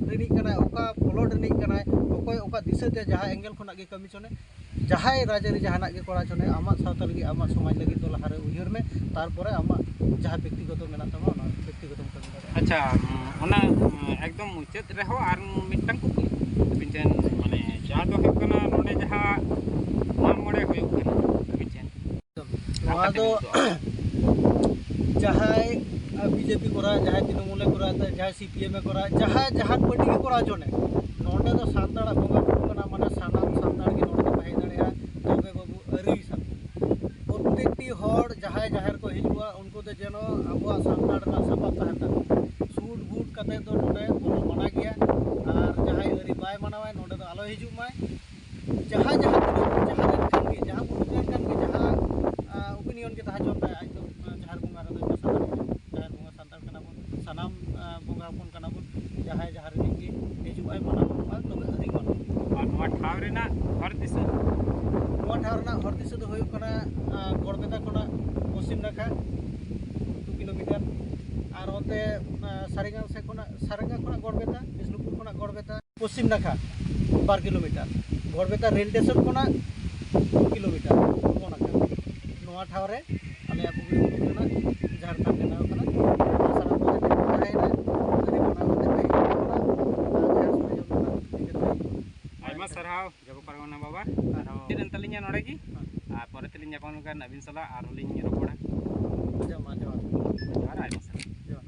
ᱨᱤᱱᱤᱡ ᱠᱟᱱᱟᱭ, ᱚᱠᱟ ᱯᱚᱞᱚᱴ ᱨᱤᱱᱤᱡ ᱠᱟᱱᱟᱭ, ᱚᱠᱚᱭ ᱚᱠᱟ ᱫᱤᱥᱟᱹ ᱛᱮ ᱡᱟᱦᱟᱸ angle ᱠᱷᱚᱱᱟᱜ ᱜᱮ ᱠᱟᱹᱢᱤ ᱪᱚᱱᱮ, ᱡᱟᱦᱟᱸᱭ ᱨᱟᱡᱽᱟᱹᱨᱤ ᱡᱟᱦᱟᱱᱟᱜ ᱜᱮ ᱠᱚᱨᱟᱣ ᱪᱚᱱᱮ, ᱟᱢᱟᱜ ᱥᱟᱶᱛᱟ ᱞᱟᱹᱜᱤᱫ, ᱟᱢᱟᱜ ᱥᱚᱢᱟᱡᱽ ᱞᱟᱹᱜᱤᱫ ᱫᱚ ᱞᱟᱦᱟᱨᱮ ᱩᱭᱦᱟᱹᱨ ᱢᱮ, ᱛᱟᱨᱯᱚᱨᱮ ᱟᱢᱟᱜ ᱡᱟᱦᱟᱸ ᱵᱮᱠᱛᱤᱜᱚᱛᱚ ᱢᱮᱱᱟᱜ ᱛᱟᱢᱟ, ᱚᱱᱟ ᱵᱮᱠᱛᱤᱜᱚᱛᱚᱢ ᱠᱟᱹᱢᱤ ᱫᱟᱲᱮᱭᱟᱜᱼᱟ᱾ ᱟᱪᱪᱷᱟ, ᱚᱱᱟ ᱮᱠᱫᱚᱢ ᱢᱩᱪᱟᱹᱫ ᱨᱮᱦᱚᱸ ᱟᱨ ᱢᱤᱫᱴᱟᱝ ᱠᱩᱠᱞᱤ ᱟᱹᱵᱤᱱ ᱴᱷᱮᱱ, ᱢᱟᱱᱮ ᱡᱟᱦᱟᱸ ᱫᱚ ᱦᱩᱭᱩᱜ ᱠᱟᱱᱟ, ᱱᱚᱰᱮ ᱡᱟᱦᱟᱸ ᱢᱟᱜ ᱢᱚᱬᱮ ᱦᱩᱭᱩᱜ ᱠᱟᱱᱟ ᱟᱹᱵᱤᱱ ᱴᱷᱮᱱ, ᱱᱚᱣᱟ ᱫᱚ ᱡᱟᱦᱟᱸᱭ ᱵᱤᱡᱮᱯᱤ ᱠᱚᱨᱟᱣ, ᱡᱟᱦᱟᱸᱭ ᱛᱨᱤᱱᱚᱢᱩᱞᱮ ᱠᱚᱨᱟᱣ, ᱡᱟᱦᱟᱸᱭ ᱥᱤᱯᱤᱮᱢ ᱮ ᱠᱚᱨᱟᱣ, ᱡᱟᱦᱟᱸᱭ ᱡᱟᱦᱟᱸ ᱯᱟᱨᱴᱤ ᱜᱮ ᱠᱚᱨᱟᱣ ᱦᱚᱪᱚ ᱱᱮ, ᱱᱚᱰᱮ ᱫᱚ ᱥᱟᱱᱛᱟᱲᱟᱜ ᱵᱚᱸᱜᱟ ᱵᱩᱨᱩ ᱠᱟᱱᱟ, ᱢᱟᱱᱮ ᱥᱟᱱᱟᱢ ᱥᱟᱱᱛᱟᱲ ᱜᱮ ᱱᱚᱰᱮ ᱠᱚ ᱦᱮᱡ ᱫᱟᱲᱮᱭᱟᱜᱼᱟ᱾ ᱛᱚᱵᱮ ᱵᱟᱹᱵᱩ, ᱟᱹᱨᱤ ᱥᱟᱱᱛᱟᱲ, ᱯᱨᱚᱛᱮᱠᱴᱤ ᱦᱚᱲ ᱡᱟᱦᱟᱸᱭ ᱡᱟᱦᱮᱨ ᱠᱚ ᱦᱤᱡᱩᱜᱼᱟ, ᱩᱱᱠᱩ ᱫᱚ ᱡᱮᱱᱚ ᱟᱵᱚᱣᱟᱜ ᱥᱟᱱᱛᱟᱲ ᱨᱮᱱᱟᱜ ᱥᱟᱯᱟᱵ ᱛᱟᱦᱮᱱ ᱛᱟᱠᱚ᱾ ᱥᱩᱴ ᱵᱩᱴ ᱠᱟᱛᱮ ᱫᱚ ᱱᱚᱰᱮ ᱵᱚᱞᱚ ᱢᱟᱱᱟ ᱜᱮᱭᱟ, ᱟᱨ ᱡᱟᱦᱟᱸᱭ ᱟᱹᱨᱤ ᱵᱟᱭ ᱢᱟᱱᱟᱣᱟᱭ, ᱱᱚᱰᱮ ᱫᱚ ᱟᱞᱚᱭ ᱦᱤᱡᱩᱜ ᱢᱟᱭ᱾ ᱡᱟᱦᱟᱸ ᱡᱟᱦᱟᱸ ᱛᱤᱱᱟᱹᱜ, ᱡᱟᱦᱟᱸ ᱨᱮᱱ ᱠᱟᱱ ᱜᱮ, ᱡᱟᱦᱟᱸ ᱯᱚᱨᱤᱵᱟᱨ ᱨᱮᱱ ᱠᱟᱱ ᱜᱮ, ᱡᱟᱦᱟᱸ, ᱟ, opinion ᱜᱮ ᱛᱟᱦᱮᱸ ᱦᱚᱪᱚᱱ ᱛᱟᱭ, ᱟᱡ ᱫᱚ, ᱟ, ᱡᱟᱦᱮᱨ ᱵᱚᱸᱜᱟ ᱨᱮᱫᱚ ᱢᱮᱥᱟ ᱫᱟᱲᱮᱭᱟᱜᱼᱟ᱾ ᱡᱟᱦᱮᱨ ᱵᱚᱸᱜᱟ ᱥᱟᱱᱛᱟᱲ ᱠᱟᱱᱟ ᱵᱚᱱ, ᱥᱟᱱᱟᱢ, ᱟ, ᱵᱚᱸᱜᱟ ᱦᱚᱯᱚᱱ ᱠᱟᱱᱟ ᱵᱚᱱ, ᱡᱟᱦᱟᱸᱭ ᱡᱟᱦᱟᱸ ᱨᱤᱱᱤᱡ ᱜᱮ ᱦᱤᱡᱩᱜ ᱟᱭ, ᱢᱟᱱᱟᱣ ᱵᱟᱹᱱᱩᱜᱼᱟ, ᱛᱚᱵᱮ ᱟᱹᱰᱤ ᱢᱟᱱᱟᱣ᱾ ᱟᱨ ᱱᱚᱣᱟ ᱴᱷᱟᱶ ᱨᱮᱱᱟᱜ ᱦᱚᱨ ᱫᱤᱥᱟᱹ? ᱱᱚᱣᱟ ᱴᱷᱟᱶ ᱨᱮᱱᱟᱜ ᱦᱚᱨ ᱫᱤᱥᱟᱹ ᱫᱚ ᱦᱩᱭᱩᱜ ᱠᱟᱱᱟ, ᱟ, ᱜᱚᱲᱵᱮᱛᱟ ᱠᱷᱚᱱᱟᱜ ᱯᱚᱥᱪᱤᱢ ᱱᱟᱠᱷᱟ ᱫᱩ ᱠᱤᱞᱳᱢᱤᱴᱟᱨ, ᱟᱨ ᱚᱱᱛᱮ, ᱟ, ᱥᱟᱨᱮᱝᱜᱟ ᱥᱮᱫ ᱠᱷᱚᱱᱟᱜ, ᱥᱟᱨᱮᱝᱜᱟ ᱠᱷᱚᱱᱟᱜ ᱜᱚᱲᱵᱮᱛᱟ, ᱵᱤᱥᱱᱩᱯᱩᱨ ᱠᱷᱚᱱᱟᱜ ᱜᱚᱲᱵᱮᱛᱟ, ᱯᱚᱥᱪᱤᱢ ᱱᱟᱠᱷᱟ ᱵᱟᱨ ᱠᱤᱞᱳᱢᱤᱴᱟᱨ, ᱜᱚᱲᱵᱮᱛᱟ ᱨᱮᱞ ᱥᱴᱮᱥᱚᱱ ᱠᱷᱚᱱᱟᱜ ᱫᱩ ᱠᱤᱞᱳᱢᱤᱴᱟᱨ ᱯᱩᱨᱵᱚ ᱱᱟᱠᱷᱟ᱾ ᱱᱚᱣᱟ ᱴᱷᱟᱶ ᱨᱮ ᱟᱞᱮᱭᱟᱜ ᱯᱩᱠᱷᱨᱤ ᱢᱩᱠᱷ ᱨᱮᱱᱟᱜ ᱡᱟᱦᱮᱨ ᱛᱷᱟᱱ ᱵᱮᱱᱟᱣ ᱠᱟᱱᱟ᱾ ᱥᱟᱱᱟᱢ ᱠᱚ ᱛᱟᱦᱮᱸᱭᱮᱱᱟ, ᱟᱹᱰᱤ ᱢᱟᱱᱟᱣ ᱠᱟᱛᱮ ᱯᱮ ᱦᱤᱡᱩᱜ ᱠᱟᱱᱟ᱾ ᱟᱨ ᱡᱟᱦᱮᱨ ᱥᱳᱲᱮ ᱡᱚᱢ ᱨᱮᱱᱟᱜ ᱤᱭᱟᱹ ᱠᱟᱛᱮ ᱟᱭᱢᱟ ᱥᱟᱨᱦᱟᱣ ᱡᱚᱜᱚ ᱯᱟᱨᱜᱟᱱᱟ ᱵᱟᱵᱟ᱾ ᱟᱨᱦᱚᱸ ᱢᱩᱪᱟᱹᱫ ᱮᱱ ᱛᱟᱹᱞᱤᱧᱟ ᱱᱚᱰᱮ ᱜᱮ᱾ ᱦᱮᱸ᱾ ᱟᱨ ᱯᱚᱨᱮ ᱛᱮᱞᱤᱧ ᱧᱟᱯᱟᱢ ᱞᱮᱱᱠᱷᱟᱱ ᱟᱹᱵᱤᱱ ᱥᱟᱞᱟᱜ ᱟᱨᱦᱚᱸ ᱞᱤᱧ ᱨᱚᱯᱚᱲᱟ᱾ ᱟᱪᱪᱷᱟ, ᱢᱟ ᱡᱚᱦᱟᱨ᱾ ᱡᱚᱦᱟᱨ, ᱟᱭᱢᱟ ᱥᱟᱨᱦᱟᱣ᱾ ᱡᱚᱦᱟᱨ᱾